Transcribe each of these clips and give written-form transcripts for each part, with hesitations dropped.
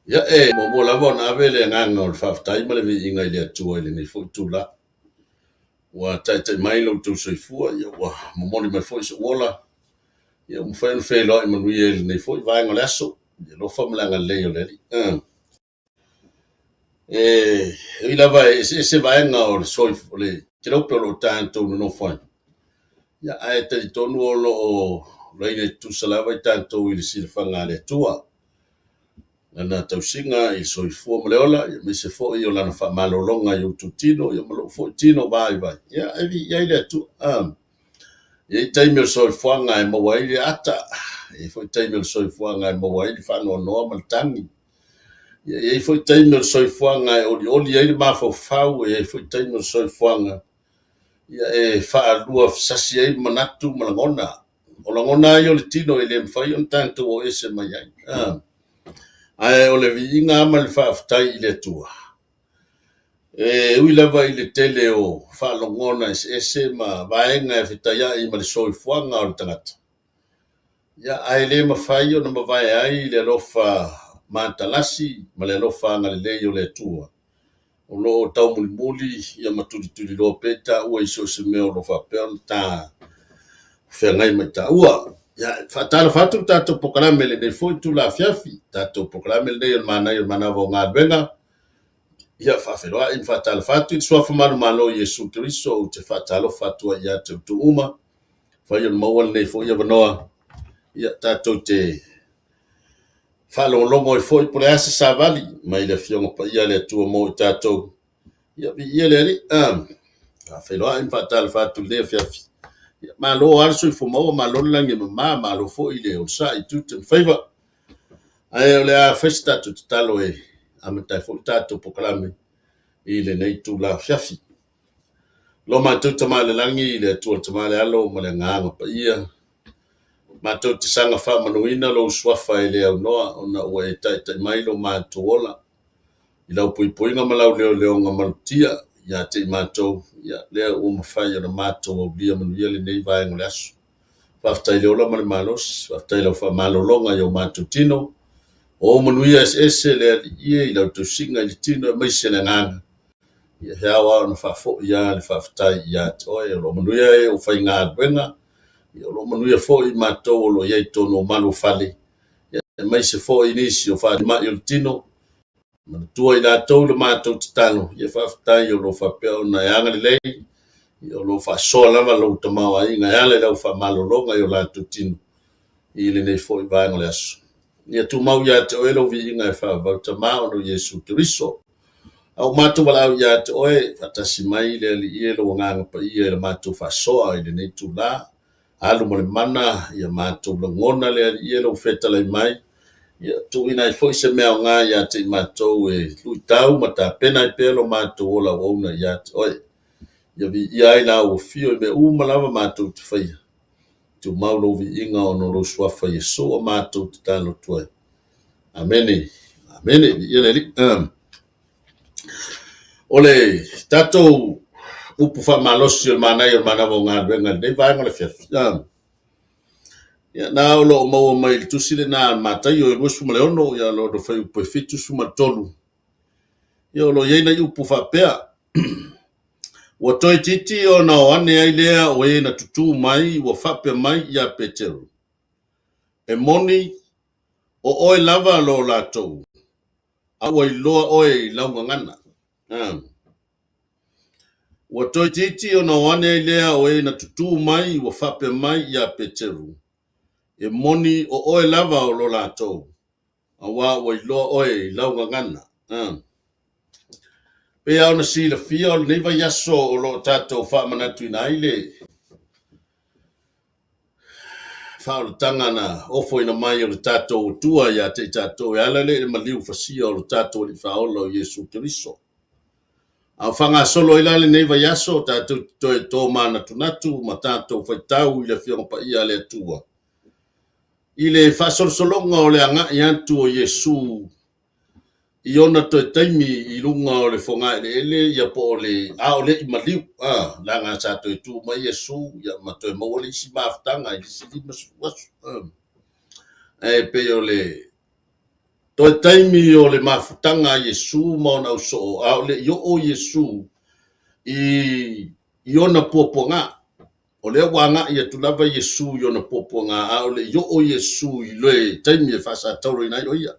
Ia, e muamua lava ona ave le agaga o le faafetai ma le viiga i le Atua i lenei foi itula. Ua taitai mai lo outou soifua, ia ua momoli mai foi sou ola, ia ua mafai ona feiloai manuia i lenei foi vaega o le aso, i le alofa ma le agalelei o le Alii. E ui lava e eseese vaega o le o le kelope o lo o tatou nonofo ai, ia, ae talitonu o lo o laina tutusa lava i tatou i le silafaga a le Atua. Lana tausiga i le soifua ma le ola, aemaise foi o lana faamalologa i outou tino, ia ma lou foi tino vaivai, ia e viia ai le Atua. E i ai taimi o le soifuaga e maua ai le ata, e i ai foi taimi o le soifuaga e maua ai le faanoanoa ma le tagi. Ia, e i ai foi taimi o le soifuaga e olioli ai le mafaufau, e i ai foi taimi o le soifuaga ia e faaluafesasi ai manatu ma lagona. O lagona lava ia o le tino e le mafai ona tatou o ese mai ai. Ae o le viiga lava ma le faafetai i le Atua, e ui lava i le tele o faalogona eseese ma vaega e fetaiai ma le soifuaga o le tagata, ia, ae le mafai ona mavae ai le alofa matalasi ma le alofa agalelei o le Atua o lo o taumulimuli ia ma tulituliloa pea i taua i so o se mea o lo o faapea ona ta feagai ma i taua. Ia, faatalofa atu le tatou polokalame i lenei foi itula afiafi, tatou polokalame lenei o le Manaia o le Manava o Galuega. Ia, faafeiloai ma faatalofa atu i le Suafa manumalo o Iesu Keriso, ou te faatalofa atu ai ia te outou uma. Fai ona maua lenei foi avanoa, ia tatou te faalogologo ai foi po o le a se savali mai le Afioga Paia a le Atua mo i tatou. Ia, viia le Alii. Faafeiloai ma faatalofa atu i lenei afiafi. Ia, malo lava le soifua maua, malo le lagi e mama, malo foi le onosai i tiute ma faiva. Ae o le a fai se tatou tatalo e amata ai foi le tatou polokalame i lenei itula afiafi. Lo matou Tama i le lagi, le Atua le Tama le Alo ma le Agaga Paia, matou te saga faamanuina lou suafa e le aunoa ona ua e taitai mai lo matou ola i lau puipuiga ma lau leoleoga malutia ia te i matou, ia lea ua mafai ona matou aulia manuia lenei vaega o le aso. Faafetai i le ola ma le malosi, faafetai i lau faamalologa i o matou tino, o ou manuia eseese le Alii e i lau tausiga i le tino aemaise le agaga. Ia he ao lava ona faafoi lava le faafetai ia te oe. O lo o manuia e o faigaluega, ia o lo o manuia foi matou o lo o i ai i totonu o malu o fale, aemaise foi nisi o falemai o le tino. Manatua i latou le matou tatalo, ia faafetai o lo o faapea ona e agalelei, ia o lo o faasoa lava lou tamaoaiga e ala i lau faamalologa i o latou tino i lenei foi vaega o le aso. Ia tumau ia te oe lou viiga e faavavau Tama ona o Iesu Keriso. A ua matou valaau ia te oe, faatasi mai le Alii e lou Agaga Paia i le matou faasoa i lenei itula, alu ma le mana, ia matou lagona le Alii e lou fetalai mai, ia tuuina ai foi se mea aoga ia te i matou e luitau ma tapena ai pea lo matou ola auauna ia te oe. Ia viia ai lau afio i mea uma lava matou te faia. Tumau lou viiga ona o lou suafa Iesu a matou tatalo atu ai. Amene. Amene. Viia le Alii. O le tatou upu faamalosi o le manaia o le manava o galuega i lenei vaega o le afiafi. Ia, na o lo o maua mai i le tusi lena a Mataio e 26, ia lona fuaiupu e 73. Ia, o lo o i ai nai upu faapea, Ua toeitiiti ona o ane ai lea o e na tutū mai ua faapea mai iā Peteru, E moni, o oe lava lo latou, a ua iloa oe i lau gagana. Ua toeitiiti ona o ane ai lea o e na tutū mai ua faapea mai iā Peteru, E moni, o oe lava o lo latou, auā ua iloa oe i lau gagana. Pei lava ona silafia o lenei vaiaso o lo o tatou faamanatuina ai le faaolataga na ofoina mai o le tatou Atua ia te i tatou e ala lea i le maliu fasia o lo tatou Alii Faaola o Iesu Keriso. A o faagasolo ai la lenei vaiaso, tatou te toe tomanatunatu ma tatou faitau i le Afioga Paia a le Atua i le faasolosologa o le agai atu o Iesu i ona toe taimi i luga o le fogaeleele ia po o le a o le i maliu, leaga sa toe tu mai Iesu ia ma toe maua le isi mafutaga i le isi 50 aso. Ae pei o le toe taimi o le mafutaga a Iesu ma ona ausoo, a o le i oo Iesu i ona puapuaga. O lea ua agai atu lava Iesu i ona puapuaga, a o le i oo Iesu i le taimi e faasatauroina ai o ia.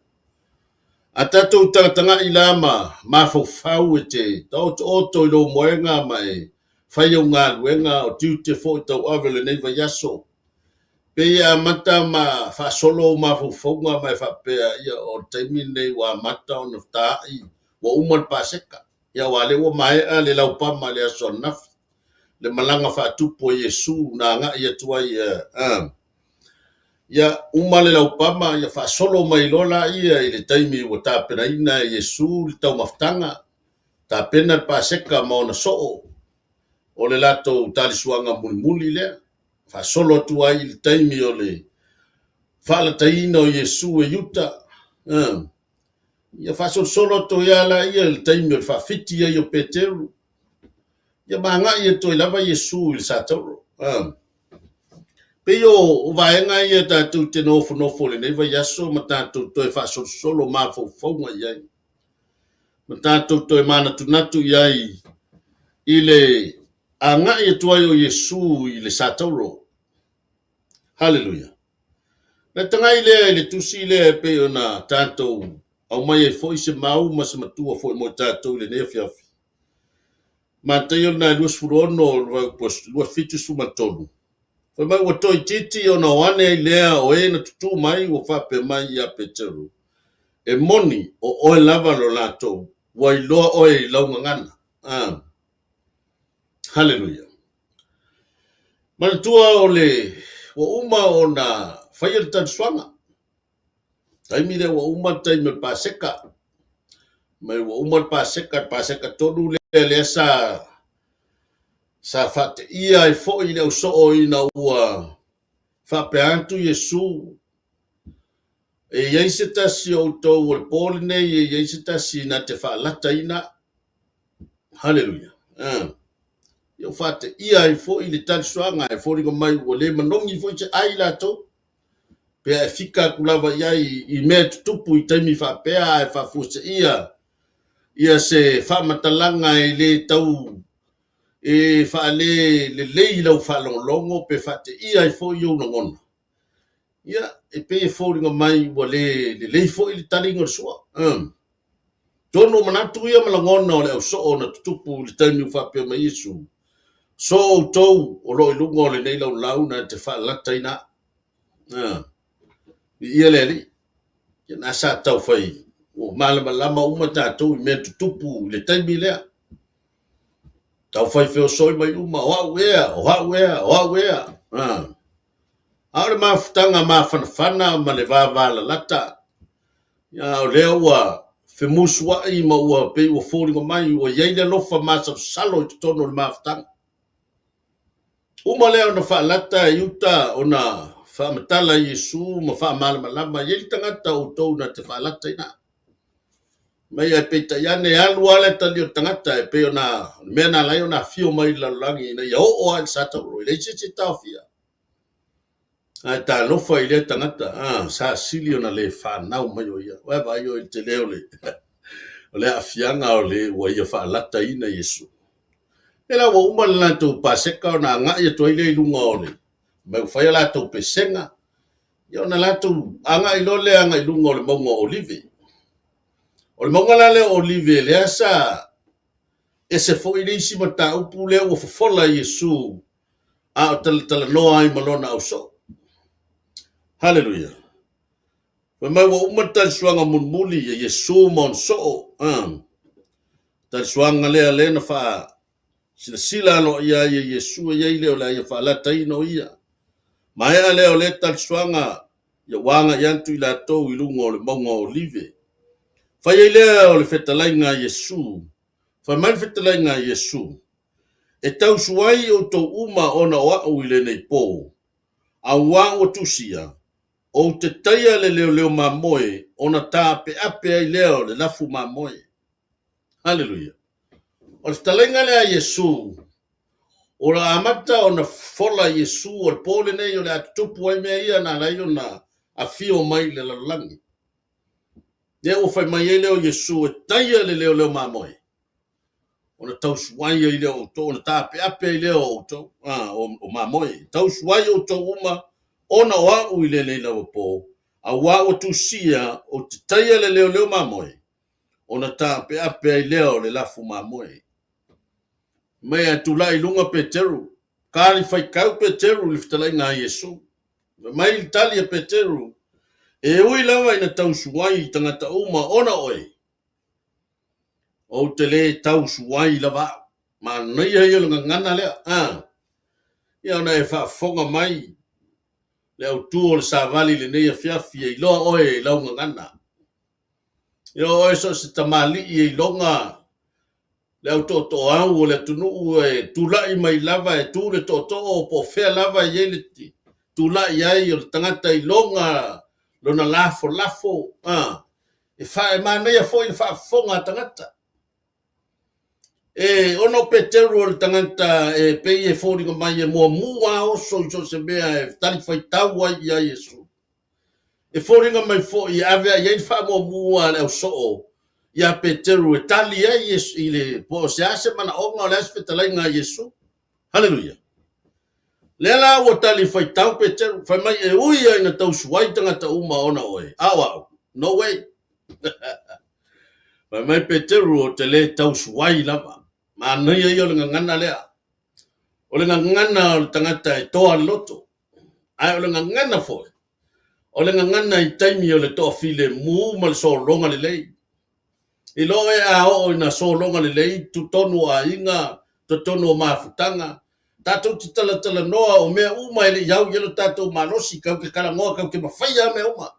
A tatou tagatagai la ma mafaufau e te taotooto i lou moega ma e fai au galuega o tiute foi tauave o lenei vaiaso, pei e amata ma faasolo ou mafaufauga ma e faapea, ia, o le taimi lenei ua amata ona taai, ua uma le Paseka. Ia, aua o lea ua maea le laupama i le aso ananafi, le malaga faatupu a Iesu na agai atu ai, ia, uma le laupama, ia faasolo mai loa laia i le taimi ua tapenaina e Iesu le taumafataga, tapena le Paseka ma ona soo, o le latou talisuaga mulimuli lea. Faasolo atu ai i le taimi o le faalataina o Iesu e Iuta, ia faasolosolo atu ai lava laia i le taimi o le faafiti ai o Peteru, ia ma agai atu ai lava Iesu i le satauro. Pei o vaega ia tatou te nofonofo i lenei vaiaso ma tatou toe faasolosolo mafaufauga i ai, ma tatou toe manatunatu i ai i le agai atu ai o Iesu i le satauro. Haleluia! Na tagai lea i le tusi lea e pei ona tatou aumai ai foi se mau ma se matua foi mo i tatou i lenei afiafi. Mataio lena e 26, 73. Fai mai ua toeitiiti ona o ane ai lea o e na tutū mai ua faapea mai ia Peteru, E moni o oe lava lo latou, ua iloa oe i lau gagana. Ah. Haleluia! Manatua o le ua uma ona faia le talisuaga. Taimi lea ua uma le taimi o le Paseka. Mai ua uma le Paseka, le Paseka tonu lea lea sa faateia ai foi le ausoo ina ua faapea atu Iesu, E i ai se tasi o outou o le po lenei, e i ai se tasi na te faalataina. Haleluia. Ia ua faateia ai foi le talisuaga e foliga mai ua le manogi foi se ai latou. Pe a e fika atu lava i ai i mea e tutupu i taimi faapea ae faafuaseia ia se faamatalaga e le tau e faale lelei i lau faalogologo pe faateia ai foi ou lagona. Ia, e pei e foliga mai ua le lelei foi le taliga o le sua. Tonu o manatu ia ma lagona o le ausoo na tutupu i le taimi ua faapea mai Iesu, So outou o lo o i luga o lenei laulau na te faalataina au. Viia le Alii. Ia na sa tau fai, ua malamalama uma tatou i mea tutupu i le taimi lea. Tau fai feosoi mai uma, o au ea, o au ea, o au ea. A o le mafutaga mafanafana ma le vavalalata, a o lea ua femusuai ma ua pei ua foliga mai ua i ai le alofa masalosalo i totonu o le mafutaga. Uma lea ona faalata e Iuta ona faamatala i Iesu ma faamalamalama, e i ai le tagata o outou na te faalata ina. Mai ae peitai ane e alu lava le atalii o le tagata e pei ona o le mea na ala ai ona afio mai i le lalolagi ina ia oo lava i le satauro, e leai se isi e taofia. Ae talofa i lea tagata, sa sili ona le fanau mai o ia. Ua e vaai oe i le tele o le, o le aafiaga o le ua ia faalataina Iesu. Lea la ua uma le latou Paseka ona agai atu ai lea i luga o le, mai ua fai a latou pesega, ia ona latou agai loa lea agai i luga o le mauga o Olive. O le mauga la lea o Olive, lea sa ese foi le isi mataupu lea ua fofola Iesu a o talatalanoa ai ma lona ausoo. Haleluia! Fai mai ua uma le talisuaga mulimuli a Iesu ma ona soo. Talisuaga lea lea na faa silasila aloaia ai e Iesu e i ai lea o le a ia faalataina o ia. Maea lea o lea talisuaga ia ua agai atu i latou i luga o le mauga o Olive. Fai ai lea o le fetalaiga a Iesu. Fai mai le fetalaiga a Iesu, E tausu ai outou uma ona o au i lenei po, auā ua tusia, ou te taia le leoleo mamoe ona taapeape ai lea o le lafu mamoe. Haleluia! O le fetalaiga lea a Iesu, ua amata ona fofola Iesu o le po lenei o le a tutupu ai mea ia na ala ai ona afio mai i le lalolagi. Lea ua fai mai ai lea o Iesu e taia le leoleo mamoe, ona tausuai ai lea o outou, ona taapeape ai lea o outou, o mamoe. Tausuai outou uma ona o au i lenei lava po, auā ua tusia, ou te taia le leoleo mamoe, ona taapeape ai lea o le lafu mamoe. Mai ae tulai i luga Peteru, tali faitau Peteru i le fetalaiga a Iesu. Fai mai le tali a Peteru, E ui lava ina tausuai i tagata uma ona o oe, ou te lē tausuai lava au. Manaia ia o le gagana lea, a? Ia ona e faafofoga mai le autu o le savali i lenei afiafi e iloa oe i lau gagana. Ia o oe so o se tamalii e iloga le au tootooau o le atunuu e tulai mai lava e tu le tootoo po o fea lava e i ai le tulai ai o le tagata iloga lona lafolafo, a, e manaia foi le faafofoga a tagata. E ona o Peteru o le tagata e pei e foliga mai e muamua lava oso i so o se mea e talifuaitau ai ia Iesu. E foliga mai foi e ave i ai le faamuamua a le ausoo ia Peteru e tali ai i le po o se a se manaoga o le a se fetalaiga a Iesu. Haleluia! Lea la ua tali faitau Peteru, fai mai e ui lava ina tausuai tagata uma ona o oe, a o au, no way! Fai mai Peteru, ou te lē tausuai lava. Manaia ia o le gagana lea. O le gagana o le tagata e toa le loto. Ae o le gagana foi, o le gagana i taimi o le toafilemu ma le sologa lelei. I lo e a oo ina sologa lelei totonu o aiga, totonu o mafutaga, tatou te talatalanoa o mea uma e le i au i ai lo tatou malosi, kau ke talanoa, kau ke mafaia mea uma.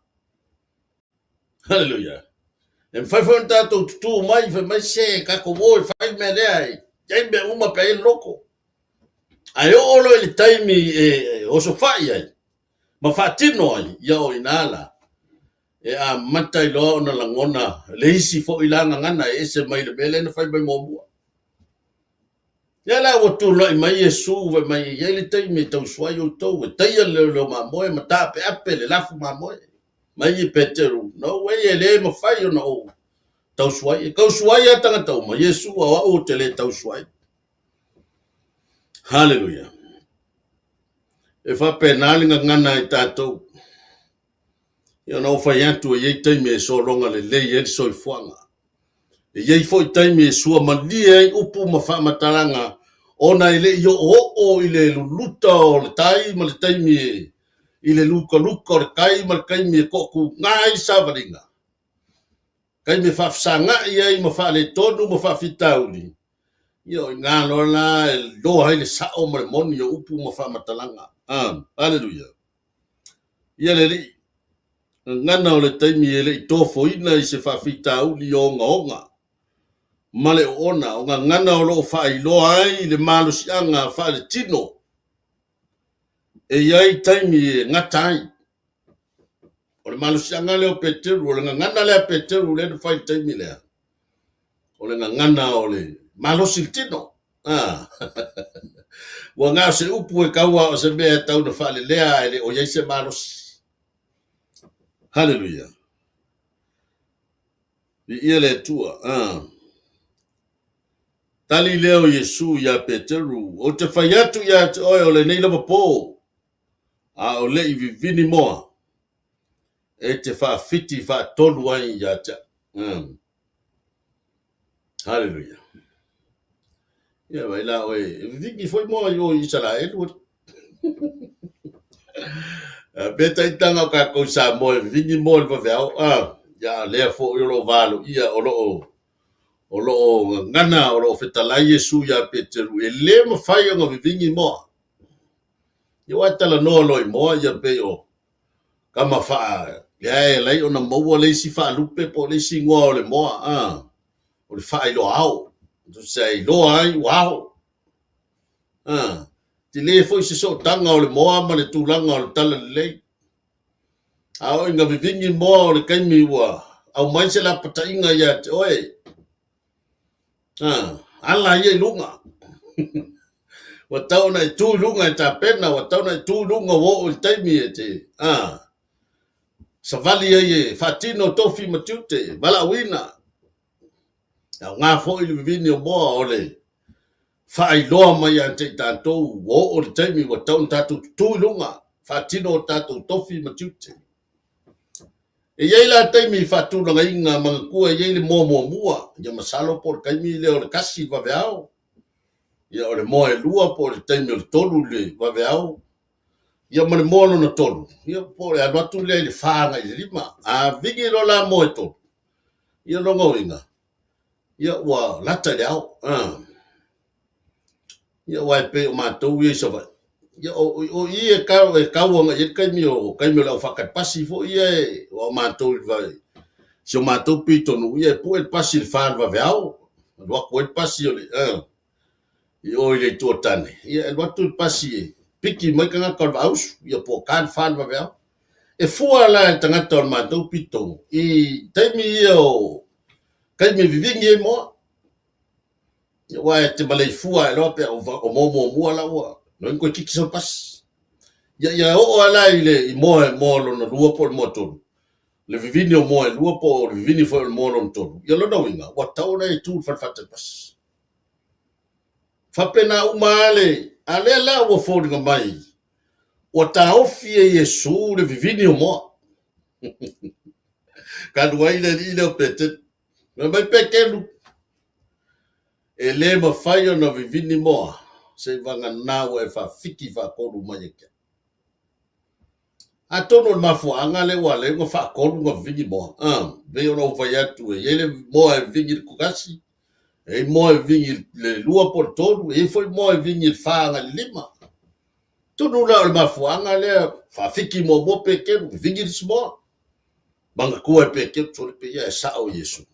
Haleluia. E mafai foi ona tatou tutū mai, fai mai se tatou o e fai le mea lea, e i ai mea uma pe a i ai le loto. Ae oo loa i le taimi e osofai ai ma faatino ai, ia o i ina la e amata ai loa ona lagona le isi foi la gagana e ese mai le mea lea na fai mai muamua. Lea la ua tulai mai Iesu fai mai e i ai le taimi e tausuai outou, e taia le leoleo mamoe ma taapeape le lafu mamoe. Mai i Peteru, no way, e lē mafai ona ou tausuai. E tausuai lava tagata uma, Iesu, a o au ou te lē tausuai. Haleluia. E faapena le gagana i tatou. Ia ona ou fai atu e i ai taimi e sologa lelei ai le soifuaga. E i ai foi taimi e suamalie ai upu ma faamatalaga ona e le i oooo i le luluta o le tai ma le taimi e i le lukaluka o le tai ma le taimi e toatuga ai le savaliga, taimi e faafesagai ai ma faaletonu ma faafitauli, ia o i ina loa la e iloa ai le sao ma le moni o upu ma faamatalaga. Aleluia! Ia le Alii, gagana o le taimi e le i tofoina i se faafitauli ogaoga ma le oona, o gagana o lo o faailoa ai le malosiaga faaletino e i ai taimi e gata ai. O le malosiaga lea o Peteru, o le gagana lea a Peteru lea na fai i le taimi lea, o le gagana o le malosi i le tino. Ah. Ua na o se upu e tau a o se mea e tau na faalelea ae le o i ai se malosi. Haleluia. Viia le Atua. Ah. Tali lea o Iesu iā Peteru, Ou te fai atu ia te oe o lenei lava pō, a o le i vivini moa, e te faafiti faatolu ai ia te au. Haleluia. Ia vai la oe, e vivini foi moa i o i Isaraelu. Pe taitaga o kākou i Samoa e vivini moa i le vaveao, ia lea foi o lo o valoia, o lo o O lo o gagana, o lo o fetalai Iesu iā Peteru, e lē mafai ona vivini moa. Ia ua e talanoa loa i moa, ia pei o kama faa, lea e alai ona maua le isi faalupe po o le isi igoa o le moa, a, o le faailoa ao. Tusa e iloa ai ua ao. A, tele foi se sootaga o le moa ma le tulaga o le talalelei. A oo ina vivini moa o le taimi ua aumai se lapataiga ia te oe, a, ala ia i luga. Ua tau ona e tu i luga e tapena, ua tau ona e tu i luga ua oo i le taimi e te, a. savali ai e faatino tofi ma tiute, valaauina. E aoga foi le vivini o moa o le faailoa mai ia te i tatou ua oo le taimi ua tatau ona tatou tutu i luga, faatino o tatou tofi ma tiute. E i ai la taimi i faatulagaina, manatua e i ai le moa muamua, ia masalo po o le taimi lea o le 1 i le vaveao, ia o le moa e 2 po o le taimi o le 3 i le vaveao, ia ma le moa lona 3, ia po o le alu atu lea i le 4 agai i le 5. A vigi loa la moa e 3, ia lona uiga, ia ua lata i le ao. Ia aua e pei o matou ia i Savaii, ia o o i e tau e tau agai i ai le taimi o taimi o le au faatali pasi foi ia e aua o matou i le si o matou pitonuu ia e pue le pasi i le 4 i le vaveao, alu atu ai le pasi o le i o i le Itu o Tane, ia e alu atu le pasi e piki mai tagata o le Vaaausu, ia po o ta le 4 i le vaveao. E fua la e tagata o le matou pitonuu i taimi ia o taimi e vivigi ai moa. Ia aua e te maleifua ae loa pe o moa muamua la ua no toeitiiti sau pasi. Ia ia oo lava la i le i moa moa lona lua po o le moa tolu, le vivini o moa e lua po o le vivini foi o le moa lona tolu, ia lona uiga ua tatau ona e tu i le fale faatali pasi. Faapena uma lava le, a lea la ua foliga mai ua taofi e Iesu le vivini o moa. Talu ai le alii lea o Peteru. Fai mai Peteru, e le mafai ona vivini moa seivagana ua e faafiki faatolu mai ia te au. Atonu o le mafuaaga lea ua ala ai ona faatolu ona vivini moa. Pei ona ou fai atu e i ai le moa e vivini i le 1, e i ai moa e vivini i le 2 po o le 3, e i ai foi moa e vivini i le 4 agai i le 5. Atonu la o le mafuaaga lea, faafiki muamua Peteru, vivini le isi moa. Manatua e Peteru, sole pei ia e sao Iesu.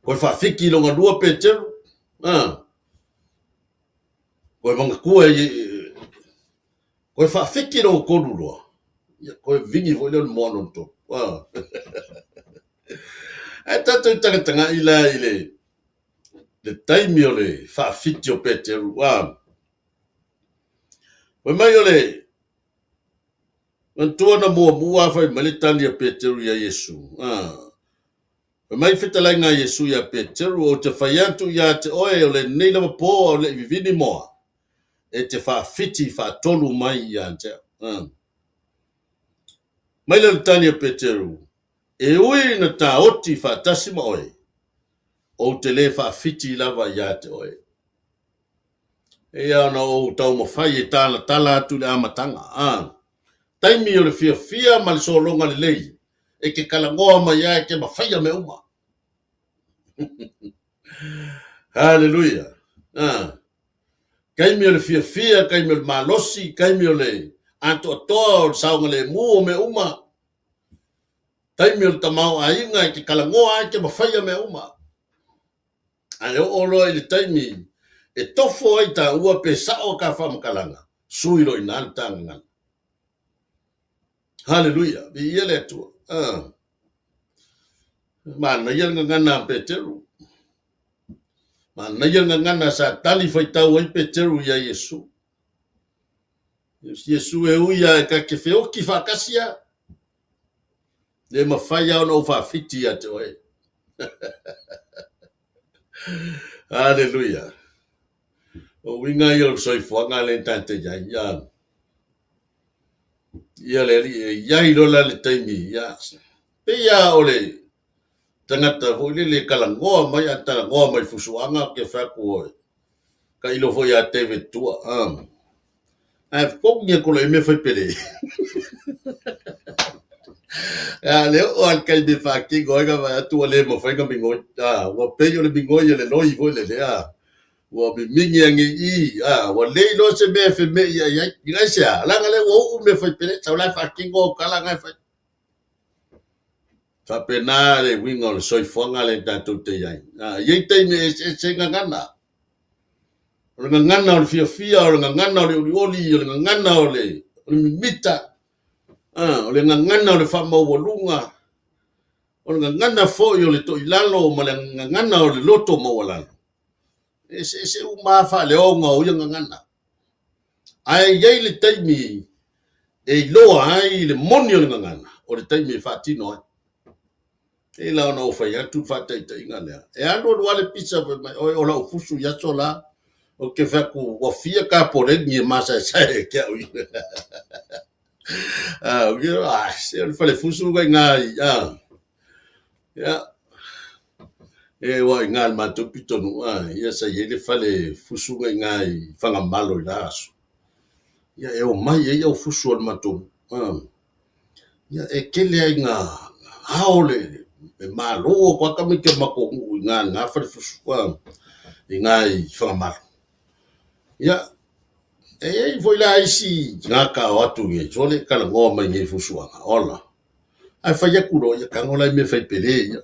Toe faafiki i lona lua Peteru, toe manatua e toe faafiki i lona tolu loa, ia toe vivini foi lea o le moa lona tolu. Ae tatou tagatagai la i le taimi o le faafiti o Peteru. Fai mai o le manatua na muamua fai mai le tali a Peteru ia Iesu. Fai mai fetalaiga a Iesu ia Peteru, ou te fai atu ia te oe o lenei lava po a o le i vivini moa, e te faafiti faatolu mai ia te au. Mai lea o le tali a Peteru, e ui na taoti faatasi ma oe, ou te le faafiti lava ia te oe. E ia ona ou taumafai e talatala atu i le amataga. Taimi o le fiafia ma le sologa lelei, e te talanoa mai lava e te mafaia mea uma. Haleluia. Taimi o le fiafia, taimi o le malosi, taimi o le atoatoa, o le saogalemu o mea uma. Taimi o le tamaoaiga e te talanoa ai, e te mafaia mea uma. Ae oo loa i le taimi e tofo ai taua pe sao ka faamatalaga, sui loa i ina le ta gagana. Haleluia, viia le Atua. Manaia le gagana a Peteru. Manaia le gagana sa tali faitau ai Peteru ia Iesu. Iesu e ui lava e ta te feoti faatasi lava, le mafai lava ona ou faafiti ia te oe. Haleluia. O uiga ia o le soifuaga lea tatou te i ai. Ia le Alii, e i ai loa la le taimi, ia, pei lava o le tagata foi lele e talanoa mai, a talanoa mai fusuaga, ou te fai atu oi, tailo foi ia David Tua, ae togi atu loa i mea fai pele. A le oo lava i le taimi e faatino ai na vaai atu ua le mafai ona migoi, ua pei o le migoi a le loi foi lele, ua mimigi ane i i, ua le iloa se mea e feme'i ai ai. Ina aisea? Leaga lea ua uu mea fai pele, sau la e faatino au tala na e fai. Faapena le uiga o le soifuaga lea tatou te i ai. E i ai taimi e eseese ai gagana. O le gagana o le fiafia, o le gagana o le olioli, o le gagana o le mimita, o le gagana o le faamaualuga, o le gagana foi o le toilalo ma le gagana o le loto maualalo. E eseese uma lava faaleoga o ia gagana. Ae i ai le taimi e iloa ai le moni o le gagana, o le taimi e faatino ai. E la ona ou fai atu le faataitaiga lea. E alu alu lava le pisa fai mai, oi o lau fusu i aso la, ou te fai atu, ua fia tapoleni e masaesae ia te au ia. Ah, ah, se o le falefusu ga iga i, ah, ia, e ua iga i le matou pitonuu, ah, ia sa i ai le falefusu ga iga i Fagamalo i la aso. Ia e omai ai au fusu a le matou, ah, Ia, e tele ai ina ao le malo atu lava tamaiti o le matou nuu i ina i lena falefusu, i ina i Fagamalo. Ia, e i ai foi la isi tagata o atu nei, sole talanoa mai nei i fusuaga, ola. Ae fai atu loa, ia tago la i mea fai pele ia.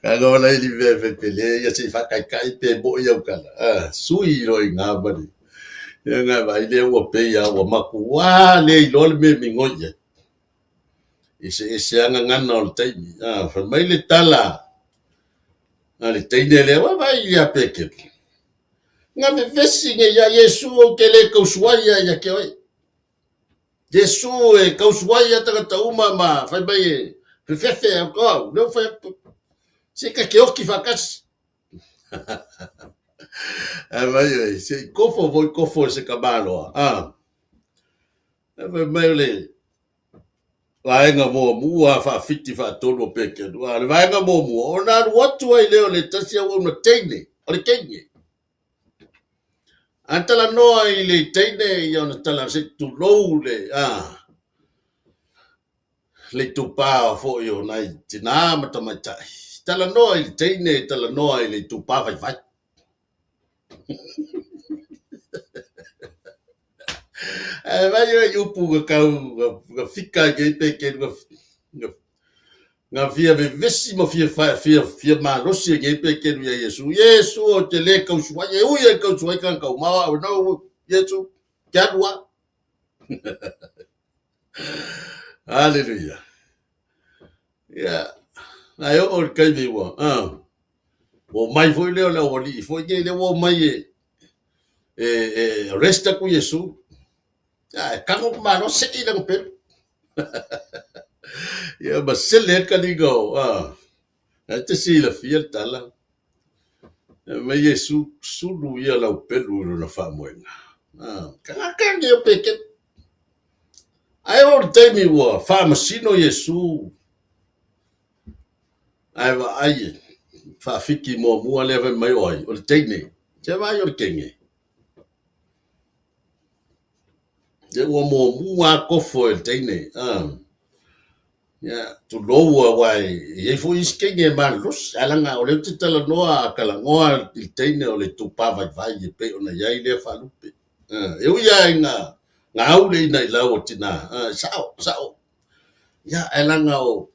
Tago la i mea fai pele ia se i faataitai pe moi au tala. Sui loa i ina ma le Ia ona vaai lea ua pei lava ua matua le iloa le mea e migoi i ai. Eseese lava gagana o le taimi. Fai mai le tala a le teine lea, ua vaai ia Peteru, na vevesi nei ia Iesu ou te le tausuai ia ia te oe. Iesu e tausuai ia tagata uma ma fai mai e fefefe au, au, lea ua fai atu, se ta te oti faatasi. Ae fai mai, se i kofo foi kofo e se tamaloa. Ah. Ae fai mai o le vaega muamua faafiti faatolu o Peteru. Ah, le vaega muamua, ona alu atu ai lea o le tasi auauna teine, o le teine. A talanoa i le teine, ia ona tala se i tulou le, ah, le itupa foi o nai tinā ma tamaitai. Talanoa i le teine, talanoa i le itupa vaivai. Ae vai o i upu na tau na fika ai nei pe ke na fia vevesi ma fia fia fia malosi ai nei Peteru ia Iesu. Iesu ou te le tausuai, e ui ai tausuai tagata uma o au e no Iesu, te alu a. Haleluia. Ia, ae oo i le taimi ua, ua omai foi lea o le aualii foi nei, lea ua omai e, e, e arrest atu Iesu. Ia, e tago le malo, sei lana pelu. Ia, ma sele ai le taliga o, e te silafia le tala. Fai mai Iesu, sulu ia lau pelu i lona faamoega. Tagata nei o Peteru. Ae oo i le taimi ua faamasino Iesu, ae vaai e faafiki muamua lea fai mai o ai, o le teine. Se vaai o le teine. Lea ua muamua lava kofo e le teine. Ia, tulou aua e i ai foi isi teine e malolosi, ae leaga o lea ou te talanoa, a talanoa i le teine o le itupa vaivai e pei ona i ai lea faalupe. E ui lava ina gau le inailau o tina, e sao, sao. Ia, ae leaga o,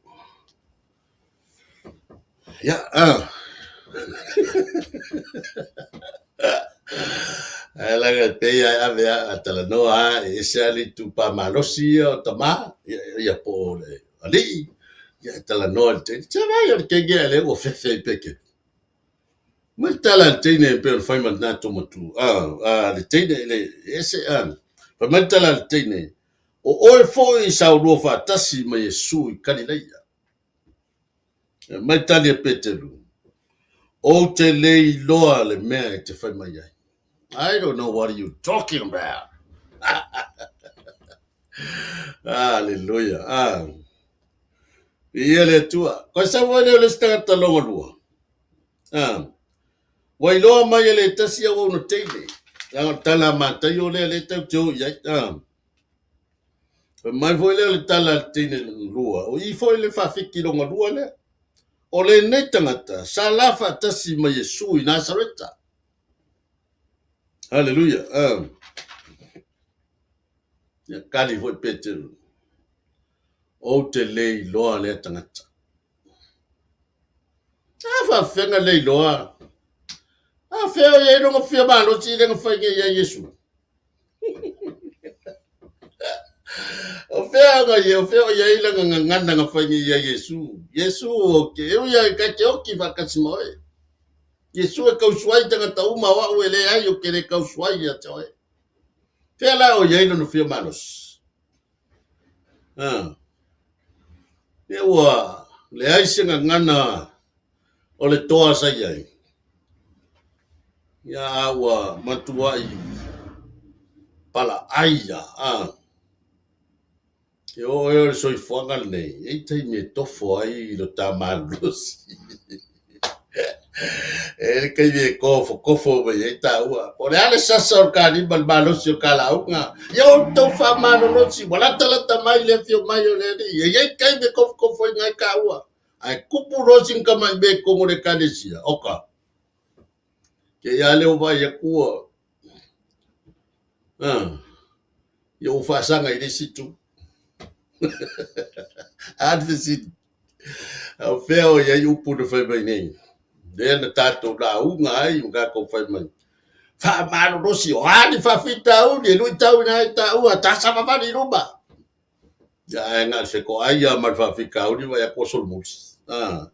Ia, ae leaga e pei lava e ave a talanoa lava e ese lava le itupa malosi ia o tama, ia po o le alii, ia e talanoa i le teine. Se vaai o le teine a lea ua fefe ai Peteru. Mai le tala a le teine e pei ona fai ma lena matua, le teine le ese, fai mai le tala a le teine, o oe foi sa oulua faatasi ma Iesu i Kalilaia. Mai tali e Peteru, Ou te le iloa le mea e te fai mai ai. I don't know what you talking about. Hallelujah. Ah. Ia le Atua. Koe sau foi lea o le isi tagata longa lua. Ah. Ua iloa mai e le tasi auauna teine. Leaga o le tala a Mataio lea lea tatou te o i ai. Ah. Fai mai foi lea o le tala a le teine lona lua, o i foi le faafiki lona lua lea. O lenei tagata sa la faatasi ma Iesu i Nasareta. Haleluia. Ia kali foi Peteru, ou te le iloa lea tagata. A faafefega le iloa. A fea o i ai lona fia malosi i le na fai nei ia Iesu. O fea ga ia, o fea o i ai lana gagana na fai nei ia Iesu. Iesu o ke, e ui ai ka te oki whakasi ma oe. Iesu e kausuai tagata uma o au e leai o ke le kausuai ia te oe. Fea la o i ai lona fia malosi. A. Ia ua leai se gagana o le toa sa i ai. Ia a ua matuai palaai a. A. E oo ea o le soifuaga lenei, e i ai taimi e tofo ai lo ta malolosi. E i ai le taimi e kofokofo mai ai taua. Po o le a le sasa o le kalima i le malosi o kalauga, ia outou faamalolosi, ua latalata mai le afio mai o le Alii. E i ai taimi e kofokofoina ai taua. Ae tupu loa sina tamai mea i totonu o le Ekalesia, oka, te i lava lea ua vaai atu ua, ia ua faasaga i le isi itu. A le fesili, a o fea o i ai upu na fai mai nei? Lea na tatou lauga ai ma tatou fai mai, faamalolosi, o a ni faafitauli e luitauina ai taua, ta savavali i luma. Ia, ae na o le fetoai lava ma le faafitauli vaai atu ua solomuli. Ah.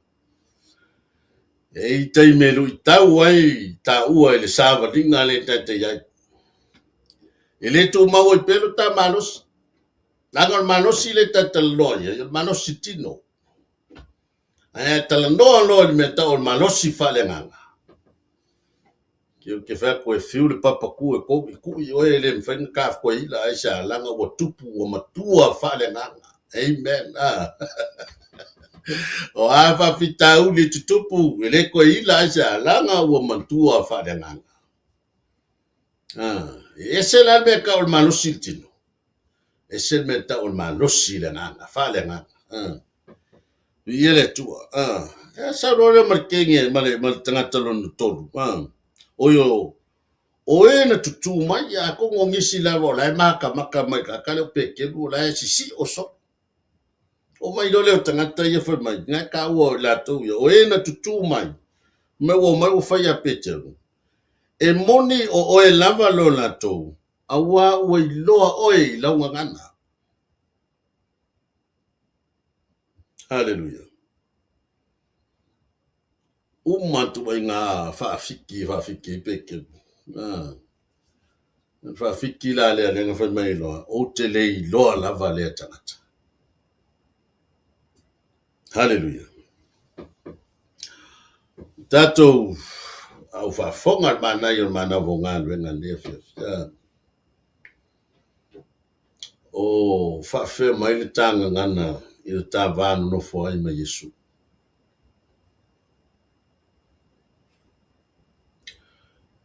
E i ai taimi e luitau ai taua i le savaliga lea ta te i ai. E le tumau ai pea lo ta malosi. Leaga o le malosi lea ta te talanoa i ai, o le malosi tino. Ae a talanoa loa i le mea tau o le malosi faaleagaga, Ou te fai atu e fiu le papa tu e tou i kui oe e le mafai ona tafoeila aisea leaga ua tupu ua matua faaleagaga. Amen. Ah. O a faafitauli e tutupu e le toe ila aisea leaga ua matua faaleagaga. Ah. E ese la le mea tau o le malosi i le tino, ese le mea tau o le malosi i le agaga, faaleagaga. Ah. Viia le Atua. Ah. E sau loa lea ma le kenge ma le, ma le tagata lona tolu. Ah. O io, o e na tutū mai, atonu o nisi lava o la e makamaka mai ka kale o Peteru o la e sisio solo. O mai loa lea o tagata ia fai mai, na e taua o i latou ia, o e na tutū mai, me ua omai ua fai ia Peteru, e moni o oe lava lo latou, auā ua iloa oe i lau gagana. Haleluia. Uma ituaiga faafiki e faafiki ai Peteru. Ah. Faafiki la lea lea na fai mai loa, ou te le iloa lava lea tagata. Haleluia. Tatou au faafofoga le manaia o le manava o galuega i lenei afiafi. Ah. O faafefea mai le ta gagana i le ta va nonofo ai ma Iesu?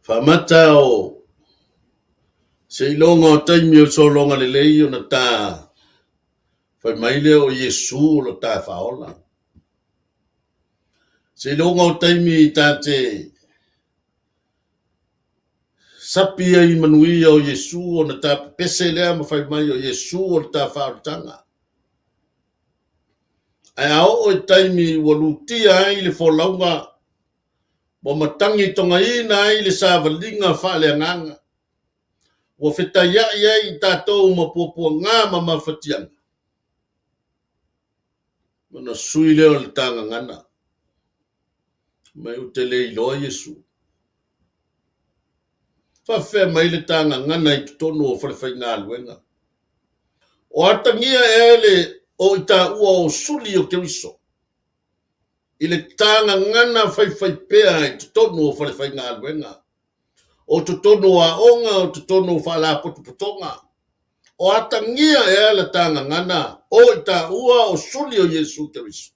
Faamata o seiloga o taimi o le sologa lelei ona ta fai mai lea o Iesu o lo ta faaola. Seiloga o taimi ta te Sapi ai manuia o Iesu ona ta pepese lea ma fai mai o Iesu o le ta faaolataga. Ae a oo i taimi ua lutia ai le folauga, ua matagi togaina ai le savaliga faaleagaga, ua fetaiai ai i tatou ma puapuaga ma mafatiaga, ona sui lea o le ta gagana, mai ou te le iloa Iesu. Faafefea mai le ta gagana i totonu o falefaigaluega? O atagia ea le o i taua o suli o Keriso i le ta gagana faifaipea i totonu o falefaigaluega, o totonu o aoga, o totonu o faalapotopotoga? O atagia ea le ta gagana o i taua o suli o Iesu Keriso?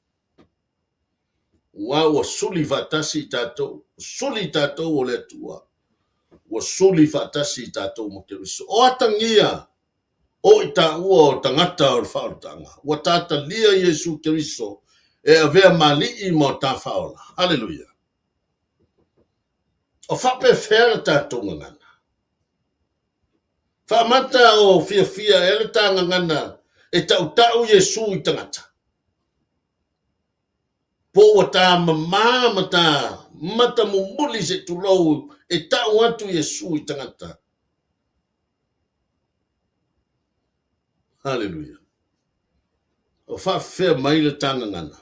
Aua ua suli faatasi i tatou, suli i tatou o le Atua, ua suli faatasi i tatou ma Keriso. O atagia o i taua o tagata o le faaolataga, ua tatalia Iesu Keriso e avea ma Alii ma o ta faaola. Haleluia! O faapefea le tatou gagana? Faamata o fiafia ea le ta gagana e tautau Iesu i tagata? Po ua ta mamā ma ta mata mumuli se tulou e tau atu Iesu i tagata. Haleluia. O faafefea mai le ta gagana?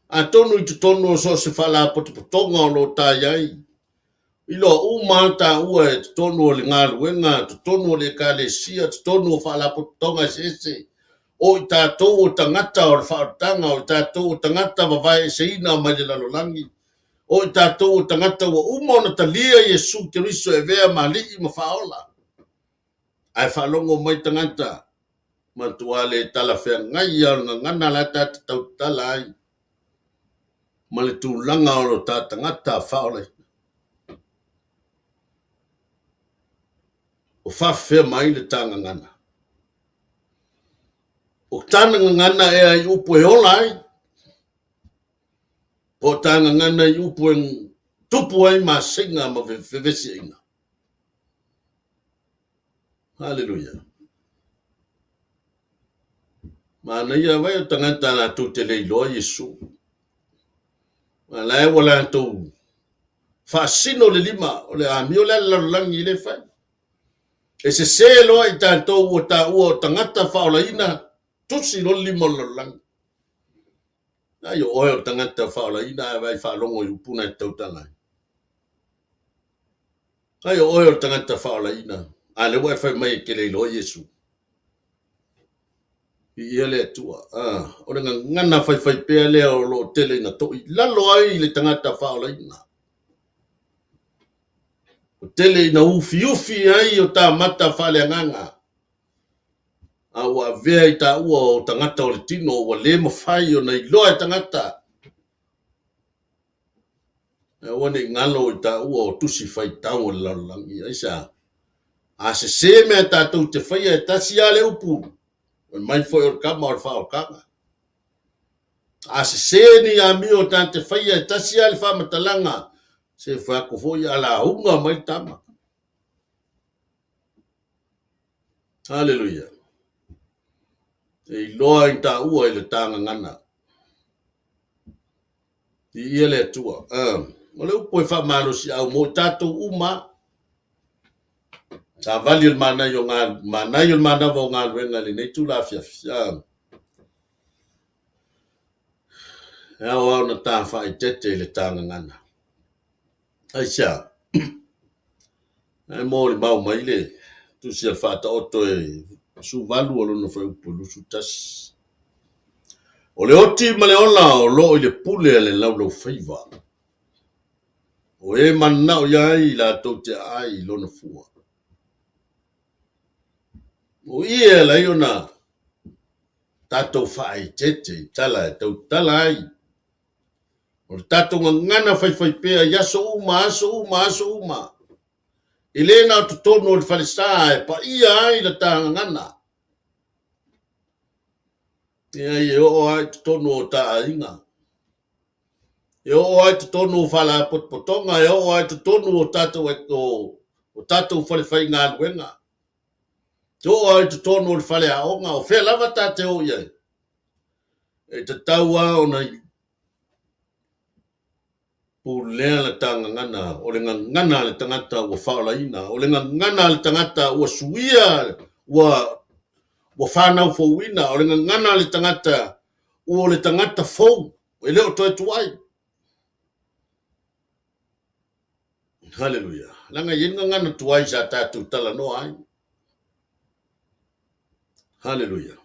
Atonu i totonu o so o se faalapotopotoga o lo o ta i ai, Iloa uma lava taua e totonu o le galuega, totonu o le Ekalesia, totonu o faalapotopotoga eseese, o i tatou o tagata o le faaolataga, o i tatou o tagata vavaeeseina mai le lalolagi, o i tatou o tagata ua uma ona talia Iesu Keriso e avea ma Alii ma Faaola. Ae faalogo mai tagata, matua le talafeagai lava o le gagana la ta te tautala ai ma le tulaga o lo ta tagata faaolaina. O faafefea mai le ta gagana? O tana gagana ea i upu e ola ai, po o ta gagana i upu e tupu ai maseiga ma fevesiaiga? Haleluia. Manaia vai o tagata latou te le iloa Iesu. A la e ua latou faasino le lima o le amio lea a le lalolagi e le fai. E sese loa i tatou ua taua o tagata faaolaina, tusi loa le lima o le lalolagi. Ai o oe o le tagata faaolaina ae vaai faalogo i upu na e tautala ai. Ai o oe o le tagata faaolaina, a lea ua e fai mai e te le iloa Iesu. Viia le Atua. Ah, o le gagana faifaipea lea o lo o tele ina toilalo ai le tagata faaolaina. Ua tele ina ufiufi ai o ta mata faaleagaga, a ua avea i taua o tagata o le tino ua le mafai ona iloa e tagata. E aua ne i galo i taua o tusi faitau a le lalolagi. Aisea? A sese mea tatou te faia, e tasi lava le upu, fai mai foi o le kama o le faaokaga. A sese ni amio ta te faia, e tasi lava le faamatalaga, se fai atu foi a lauga mai le tama. Haleluia. E iloa i taua i le ta gagana. Viia le Atua. O le upu e faamalosiau mo i tatou uma. Savali o le manaia o manaia o le manava o galuega i lenei itula afiafi. E ao lava ona ta faaeteete i le ta gagana. Aisea? Ae molimau mai le tusi a le Faataoto e 18 o lona fuaiupu 21. O le oti ma le ola o lo o i le pule a le laulaufaiva. O e mananao i ai latou te aai i lona fua. O i e ala ai ona tatou faaeteete i tala e tautala ai. O le tatou gagana faifaipea i aso uma, aso uma, aso uma. E le na o totonu o le falesa e paia ai la ta gagana. Leai, e oo lava i totonu o ta aiga. E oo lava i totonu o faalapotopotoga, e oo lava i totonu o tatou, o tatou falefaigaluega. E oo lava i totonu o le faleaoga, o fea lava ta te o i ai. E tatau lava ona pulea la ta gagana, o le gagana a le tagata ua faaolaina, o le gagana a le tagata ua suia, ua ua fanau fouina, o le gagana a le tagata ua o le tagata fou, e le o toe tuai. Haleluia. Leaga e i ai le gagana tuai sa tatou talanoa ai. Haleluia.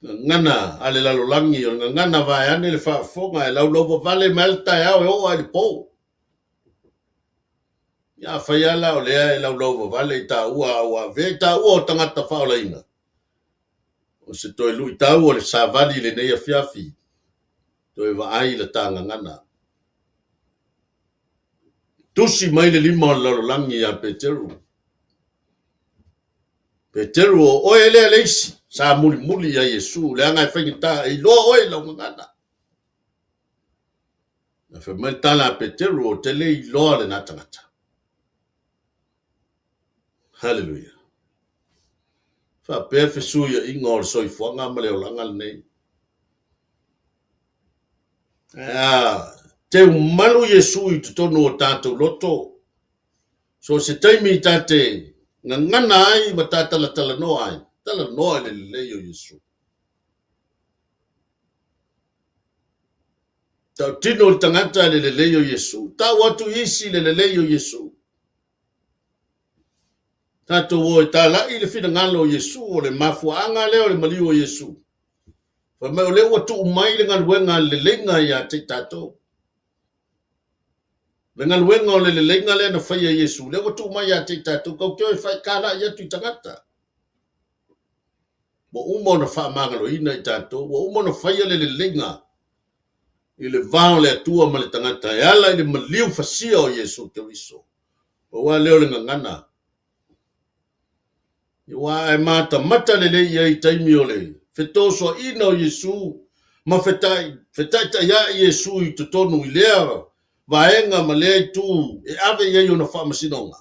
Gagana a le lalolagi, o le gagana vaeane le faafofoga, e laulauvavale mai le taeao e oo lava i le po. Ia afai lava la o lea e laulauvavale i taua a ua avea i taua o tagata faaolaina, o se toe luitau o le savali i lenei afiafi, toe vaai i la ta gagana. Tusi mai le lima o le lalolagi ia Peteru. Peteru, o oe lea le isi sa mulimuli ia Iesu, leaga e faigata e iloa oe i lau gagana. Ae fai mai le tala a Peteru, ou te le iloa lena tagata. Haleluia. Faapea fesuiaiga o le soifuaga ma le olaga lenei. Ae a teumalu Iesu i totonu o tatou loto, so o se taimi ta te gagana ai ma ta talatalanoa ai, talanoa i le lelei o Iesu. Tautino le tagata le lelei o Iesu. Tau atu i isi le lelei o Iesu. Tatou o e talai le finagalo o Iesu, o le mafuaaga lea o le maliu o Iesu. Fai mai o lea ua tuu mai le galuega a le leleiga ia te i tatou. Le galuega o le leleiga lea na faia e Iesu, lea ua tuu mai ia te i tatou, tatou te o e talai atu i tagata. Ua uma ona faamagaloina i tatou, ua uma ona faia le leleiga i le va o le Atua ma le tagata e ala i le maliu fasia o Iesu Keriso. Aua lea o le gagana. Aua a e matamata lelei i ai i taimi o le fetosoaina o Iesu ma fetaitaiai Iesu i totonu i lea vaega ma lea itu e ave i ai ona faamasinoga,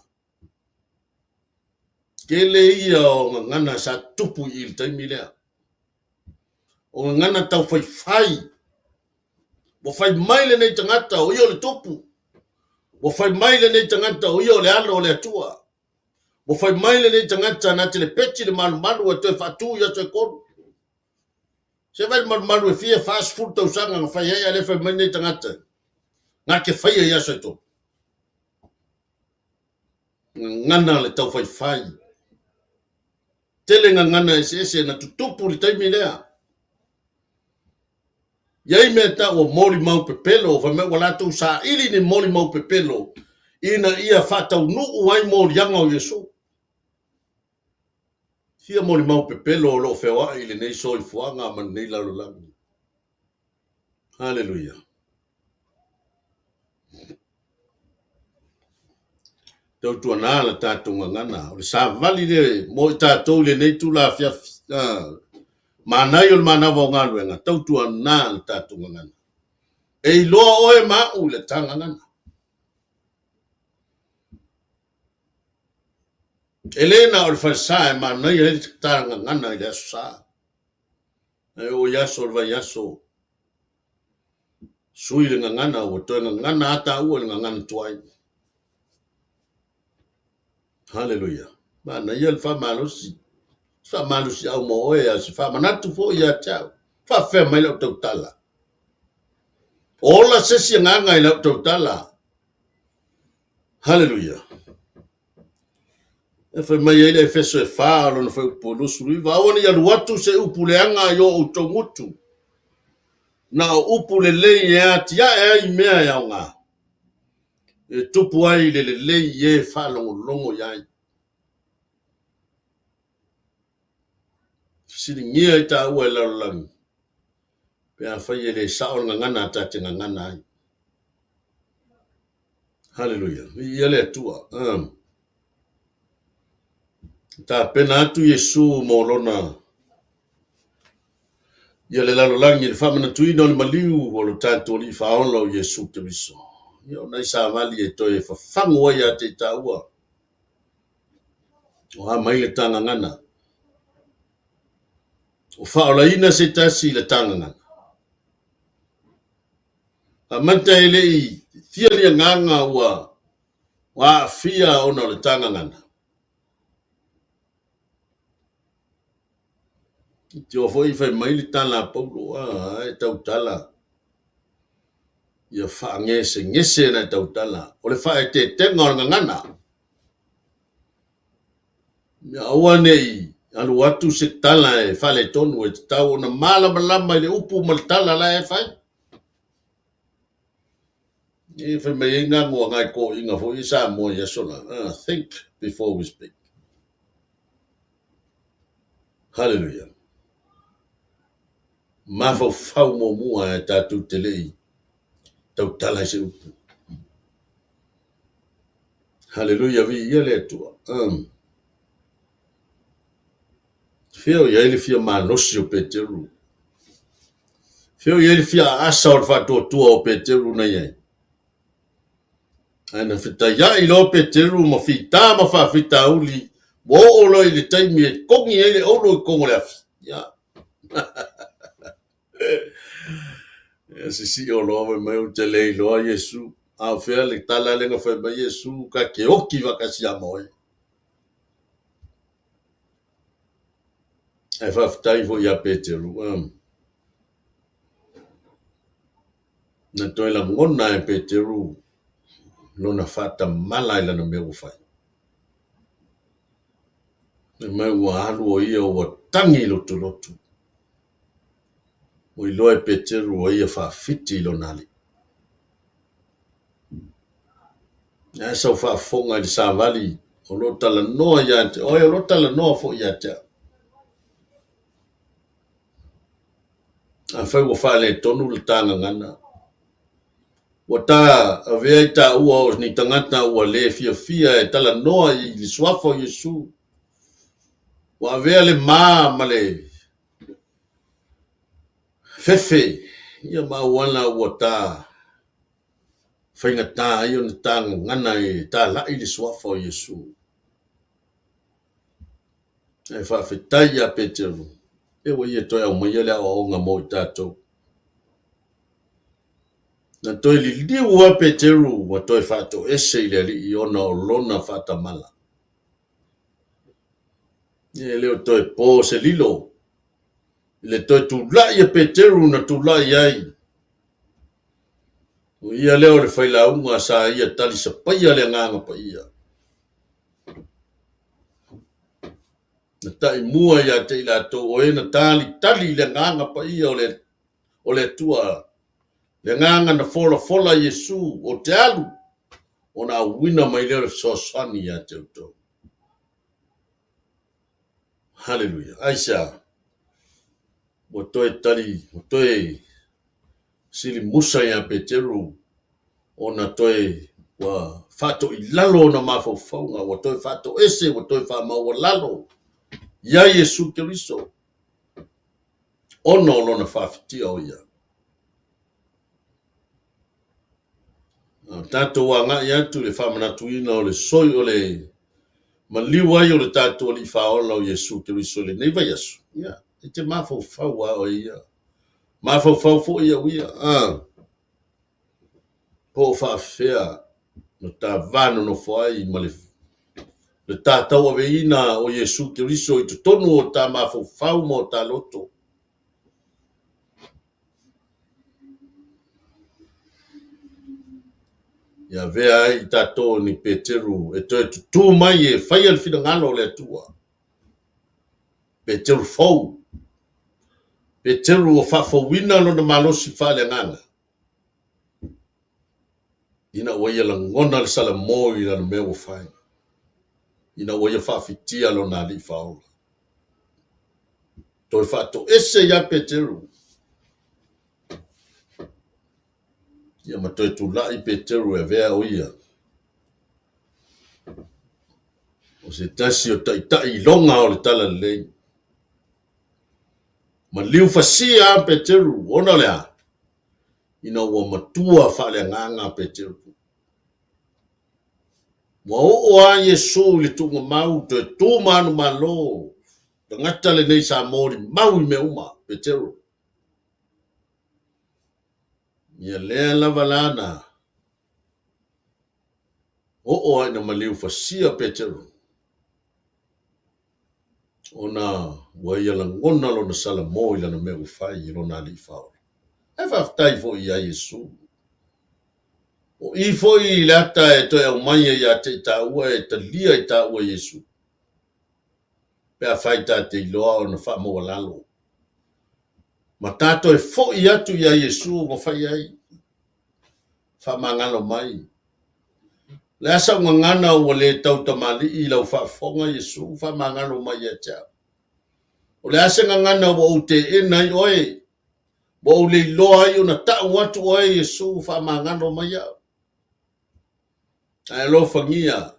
tele ia o gagana sa tupu i le taimi lea. O gagana taufaifai. Ua fai mai lenei tagata o ia o le tupu. Ua fai mai lenei tagata o ia o le alo o le Atua. Ua fai mai lenei tagata na te le peti le malumalu e toe faatu i aso e 3. Se vaai le malumalu e fia 40 tausaga na fai ai, a le fai mai lenei tagata na te faia i aso e 3. Gagana le taufaifai. Tele gagana eseese na tutupu i le taimi lea. Iai mea tau o molimau pepelo, fai mai ua latou saili ni molimau pepelo ina ia faataunuu ai moliaga o Iesu. Fia molimau pepelo o lo o feoai i lenei soifuaga ma lenei lalolagi. Haleluia. Tautuana la tatou gagana. O le savali le mo i tatou i lenei itula afiafi. Manaia o le manava o galuega, tautuana le tatou gagana. E iloa oe ma au i le ta gagana. E le na o le falesa e manaia ai le ta gagana i le aso sa. Ae oo i aso o le vaiaso, sui le gagana, ua toe gagana a taua i le gagana tuai. Haleluia. Manaia le faamalosi. Se faamalosiau mo oe, a o se faamanatu foi ia te au. Faafefea mai lau tautala. Ola se isi agaga i lau tautala. Haleluia. E fai mai ai le Efeso e 4 o lona fuaiupu 29, aua ne i alu atu se upu leaga i o outou gutu, na o upu lelei e atiae ai mea e aoga, e tupu ai le lelei i e faalogologo i ai. Fesiligia i taua e lalolagi, pe afai e le sao le gagana ta te gagana ai. Haleluia. Viia le Atua. Tapena atu Iesu mo lona ia le lalolagi i le faamanatuina o le maliu o lo tatou Alii Faaola o Iesu Keriso. Ia o nai savali e toe fafagu ai ia te i taua. O a mai le ta gagana. O faaolaina se tasi i le ta gagana. Amata e le i fia ni agaga ua aafia ona o le ta gagana. Tio foi fai mai le tala a Paulo, a e tautala, ia faagesegese na e tautala. O le faaeteetega o le gagana. Ia aua ne i alu atu se tala e faaletonu, e tatau ona malamalama i le upu ma le tala la e fai. E fai mai ai gago a nai toeaiina foi i Samoa i aso la. Think before we speak. Hallelujah. Mafaufau muamua e tatou te le i tautala i se upu. Hallelujah, viia le Atua. Fea o i ai le fia malosi o Peteru? Fea o i ai le fia aasa o le faatuatua o Peteru na i ai? Ae na fetaiai loa Peteru ma fita ma faafitauli, ua oo loa i le taimi e togi ai le auro i totonu o le afi. Ia. Ia sisio loa fai mai ou te le iloa Iesu. A o fea le tala lea na fai mai Iesu ta te oti faatasi ia ma oe. Ae faafetai foi ia Peteru. Na toe lagona e Peteru lona faatamala i lana mea ua fai. Fai mai ua alu o ia ua tagi lotulotu. Ua iloa e Peteru ua ia faafiti i lona alii. Ae sau faafofoga i le savali o lo o talanoa ia te oe, o lo o talanoa foi ia te au. Afai ua faaletonu le ta gagana, ua ta avea i taua o ni tagata ua le fiafia e talanoa i le suafa o Iesu, ua avea le ma ma le fefe ia ma auala ua ta faigata ai ona ta gagana e talai le suafa o Iesu. Ae faafetai ia Peteru, e ua ia toe aumaia le aoaoga mo i tatou. Na toe liliu lava Peteru ua toe faatoese i le Alii ona o lona faatamala. E le o toe po se lilo i le toe tulai a Peteru na tulai ai. O ia lea o le failauga sa ia talisapaia le Agaga Paia. Na taimua ia te i latou o e na talitali i le Agaga Paia o le Atua, le Agaga na folafola Iesu ou te alu, ona auina mai lea o le fesoasoani ia te outou. Haleluia. Aisea? Ua toe tali, ua toe silimusa ia Peteru ona toe ua faatoilalo ona mafaufauga, ua toe faatoese, ua toe faamaualalo ia Iesu Keriso ona o lona faafitia o ia. A tatou agai atu i le faamanatuina o le soi o le maliu ai o le tatou Alii Faaola o Iesu Keriso i lenei vaiaso, ia, e te mafaufau lava oe ia Mafaufau foi au ia, a, po o faafefea na ta va nonofo ai ma le, le ta tauaveina o Iesu Keriso i totonu o ta mafaufau ma o ta loto. Ia avea ai tatou ni Peteru e toe tutū mai e faia le finagalo o le Atua. Peteru fou. Peteru ua faafouina lona malosi faaleagaga ina ua ia lagona le salamo i lana mea ua fai, ina ua ia faafitia lona Alii Faaola. Toe faatoese ia Peteru. Ia ma toe tulai Peteru e avea o ia o se tasi o taitai iloga o le Talalelei. Maliu fasia a Peteru, ona o le a? Ina ua matua faaleagaga Peteru. Ua oo a Iesu i le tuugamau, toe tu ma ana malo, tagata lenei sa molimau i mea uma, Peteru. Ia lea lava la na oo ai ina maliu fasia Peteru, ona ua ia lagona lona salamo i lana mea ua fai i lona Alii Faaola. Ae faafetai foi ia Iesu. O i foi i le ata e toe aumai ai ia te i tāua e talia i tāua Iesu, pe afai ta te iloa ona faamaualalo. Ma ta toe foi atu ia Iesu ua fai ai. Faamagalo mai. O le a sau gagana ua le tau tamalii i lau faafofoga Iesu, faamagalo mai ia te au. O le a se gagana ua ou teena ai oe, ua ou le iloa ai ona tau atu oe Iesu, faamagalo mai au. Ae alofagia,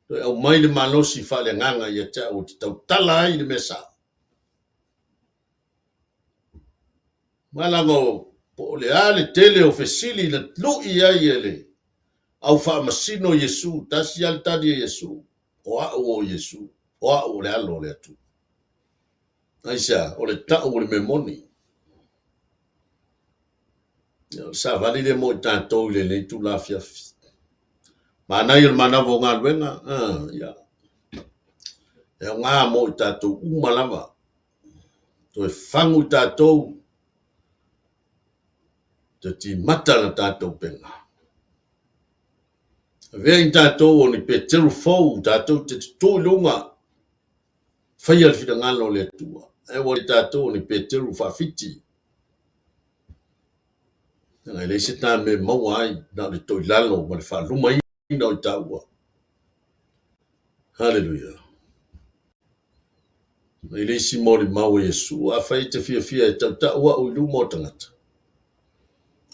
toe aumai le malosi faaleagaga ia te au ou te tautala ai i le mea sao. Malaga po o le a le tele o fesili na lu'i ai e le au faamasino Iesu, tasi lava le tali a Iesu, O au o Iesu, o au o le Alo o le Atua. Aisea? O le tau o le mea moni. O le savali lea mo i tatou i lenei itula afiafi. Manaia o le manava o galuega, ia, e aoga mo i tatou uma lava. Toe fagu i tatou. Te timata le tatou upega. Avea i tatou o ni Peteru fou, tatou te tutū i luga, faia le finagalo o le Atua. Ae ua le tatou o ni Peteru faafiti. Leaga e leai se ta mea e maua ai, na o le toilalo ma le faalumaina o i taua. Haleluia. Mai le isi molimau a Iesu, afai e te fiafia e tautau au i luma o tagata,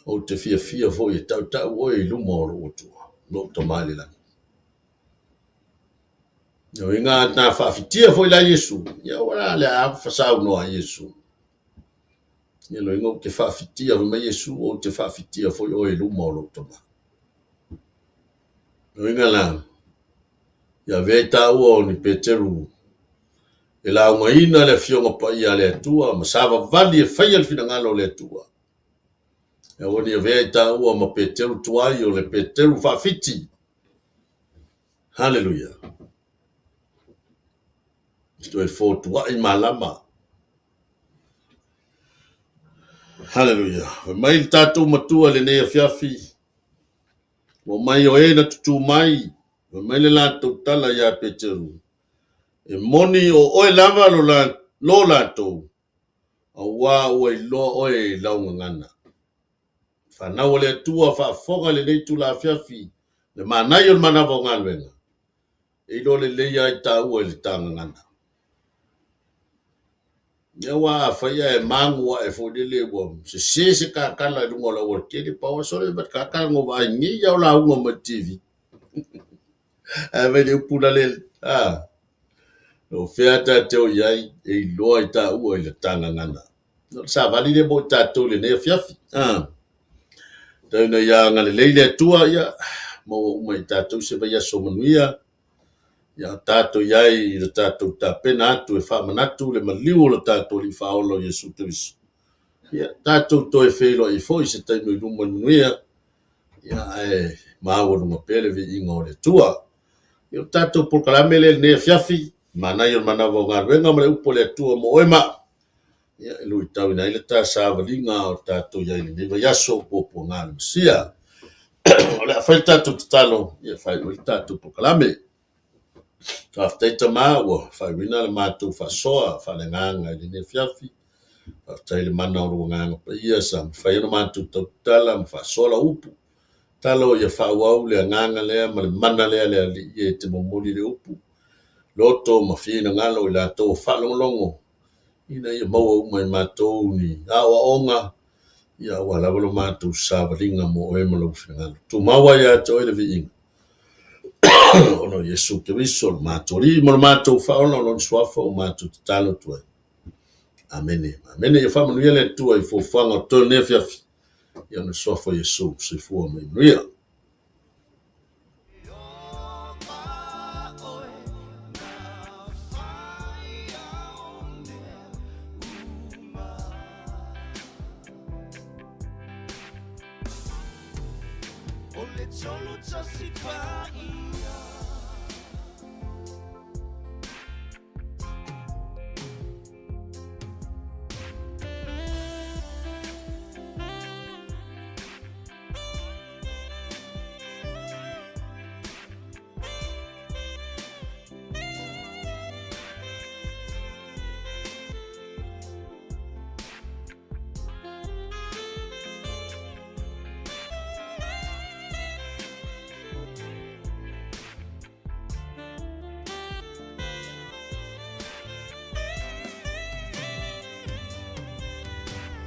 ou te fiafia foi e tautau oe i luma o lou Atua, lou Tama i le lagi. O inga na faafitia foi la Iesu, ia ua la le a fasaunoa Iesu. Ia loiga ou te faafitia fai mai Iesu, ou te faafitia foi oe i luma o lou Tama. Loiga la, ia avea i taua o ni Peteru e laugaina le Afioga Paia a le Atua ma savavali e faia le finagalo o le Atua. E aua ne i avea i taua ma Peteru tuai o le Peteru faafiti. Haleluia. Toe fotuai malama. Haleluia. Fai mai le tatou matua i lenei afiafi, ua mai o e na tutū mai, fai mai le latou tala iā Peteru, e moni o oe lava lo, la, lo latou, auā ua iloa oe i lau gagana. Fanau a le Atua faafofoga i lenei itula afiafi, le manaia o le manava o galuega, e iloa lelei ai taua i le ta gagana. Ia aua afai ae magu ae foi lele ua sese se kakala i luga o le aualatele, pau lava sole ma kakala na ou vaai nei lava o lauga mai le TV. Ae fai le upu la le, a, o fea ta te o i ai e iloa i taua i le ta gagana. O le savali lea mo i tatou i lenei afiafi. A, tau ina ia agalelei le Atua, ia, maua uma i tatou se vaiaso manuia. Ia tatou i ai i le tatou tapena atu e faamanatu le maliu o le tatou Alii Faaola o Iesu Keriso. Ia tatou toe feiloai foi i se taimi i luma i le manuia, ia ae maualuga pea le viiga o le Atua. Ia o le tatou polokalame lea i lenei afiafi, manaia o le manava o galuega ma le upu a le Atua mo oe ma au. Ia e luitauina ai le ta savaliga o tatou i ai i lenei vaiaso puapuaga a le Mesia. O le a fai le tatou tatalo, ia faaiu ai le tatou polokalame. Faafetai Tama ua faaiuina le matou faasoa faaleagaga i lenei afiafi. Faafetai i le mana o lou Agaga Paia sa mafai ona matou tautala ma faasoa lau upu. Tatalo ia faaauau le agaga lea ma le mana lea le Alii e te momoli le upu, loto ma finagalo i latou o faalogologo ina ia maua uma e matou ni aoaoga, ia aua lava lo matou savaliga mo oe ma lou finagalo. Tumau ai ia te oe le viiga, ona o Iesu Keriso, lo matou Alii ma lo matou Faaola, o Lona Suafa ua matou tatalo atu ai. Amene. Amene. Ia faamanuia le Atua i fuafuaga o totoe o lenei afiafi, ia ona Suafa o Iesu. Soifua ma ia manuia.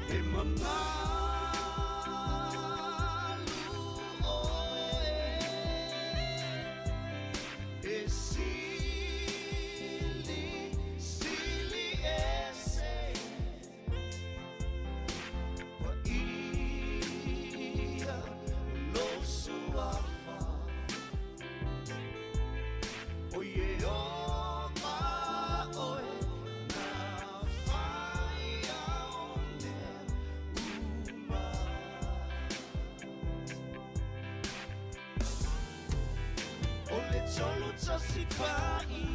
E mamalu ʻoe e sili, sili ese Paia lou suafa ʻO Iēhova ʻoe na whai ao mea uma. ʻO le tolu tasi paia.